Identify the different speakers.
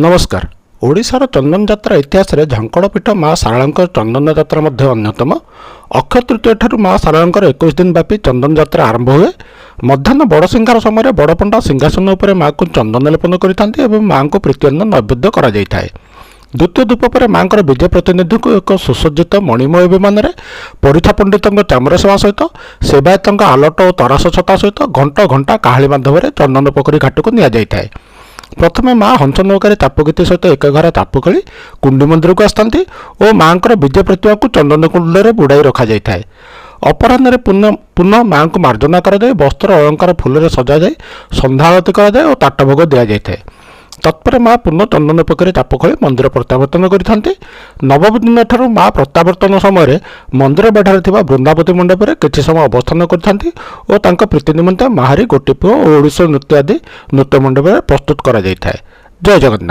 Speaker 1: ନମସ୍କାର। ଓଡ଼ିଶାର ଚନ୍ଦନ ଯାତ୍ରା ଇତିହାସରେ ଝଙ୍କଡ଼ପୀଠ ମା ଶାରଳାଙ୍କ ଚନ୍ଦନ ଯାତ୍ରା ମଧ୍ୟ ଅନ୍ୟତମ। ଅକ୍ଷୟ ତୃତୀୟ ଠାରୁ ମା ଶାରଳାଙ୍କର 21 ଦିନ ବ୍ୟାପୀ ଚନ୍ଦନ ଯାତ୍ରା ଆରମ୍ଭ ହୁଏ। ମଧ୍ୟାହ୍ନ ବଡ଼ସିଂହାର ସମୟରେ ବଡ଼ପଣ୍ଡା ସିଂହାସନ ଉପରେ ମା'ଙ୍କୁ ଚନ୍ଦନ ଲେପନ କରିଥାନ୍ତି ଏବଂ ମା'ଙ୍କୁ ପ୍ରୀତିଅନ୍ନ ନୈବେଦ୍ୟ କରାଯାଇଥାଏ। ଦ୍ୱିତୀୟ ଧୂପ ପରେ ମା'ଙ୍କର ବିଜେ ପ୍ରତିନିଧିଙ୍କୁ ଏକ ସୁସଜ୍ଜିତ ମଣିମୟ ବିମାନରେ ପରିଛା ପଣ୍ଡିତଙ୍କ ଚାମର ସେବା ସହିତ, ସେବାୟତଙ୍କ ଆଲଟ ଓ ତରାସ ଛତା ସହିତ, ଘଣ୍ଟ, ଘଣ୍ଟା, କାହାଳି ମାଧ୍ୟମରେ ଚନ୍ଦନ ପୋଖରୀ ଘାଟକୁ ନିଆଯାଇଥାଏ। ପ୍ରଥମେ ମା ହଂସ ନୌକାରେ ଚାପଗୀତି ସହିତ ଏକଘରା ଚାପ ଖେଳି କୁଣ୍ଡି ମନ୍ଦିରକୁ ଆସିଥାନ୍ତି ଓ ମା'ଙ୍କର ବିଜେ ପ୍ରତିମାକୁ ଚନ୍ଦନ କୁଣ୍ଡରେ ବୁଡ଼ାଇ ରଖାଯାଇଥାଏ। ଅପରାହ୍ନରେ ପୁନଃ ପୁନଃ ମା'ଙ୍କୁ ମାର୍ଜନା କରାଯାଇ, ବସ୍ତ୍ର, ଅଳଙ୍କାର, ଫୁଲରେ ସଜାଯାଇ ସନ୍ଧ୍ୟା ଆଳତୀ କରାଯାଏ ଓ ତାଟଭୋଗ ଦିଆଯାଇଥାଏ। ତତ୍ପରେ ମା ପୁନଃ ଚନ୍ଦନ ପୋଖରୀ ଚାପ ଖେଳି ମନ୍ଦିର ପ୍ରତ୍ୟାବର୍ତ୍ତନ କରିଥାନ୍ତି। ନବମୀ ଦିନଠାରୁ ମା ପ୍ରତ୍ୟାବର୍ତ୍ତନ ସମୟରେ ମନ୍ଦିର ବେଢ଼ାରେ ଥିବା ବୃନ୍ଦାବତୀ ମଣ୍ଡପରେ କିଛି ସମୟ ଅବସ୍ଥାନ କରିଥାନ୍ତି ଓ ତାଙ୍କ ପ୍ରୀତି ନିମନ୍ତେ ମାହାରୀ, ଗୋଟିପୁଅ ଓ ଓଡ଼ିଶୀ ନୃତ୍ୟ ଆଦି ନୃତ୍ୟ ମଣ୍ଡପରେ ପ୍ରସ୍ତୁତ କରାଯାଇଥାଏ। ଜୟ ଜଗନ୍ନାଥ।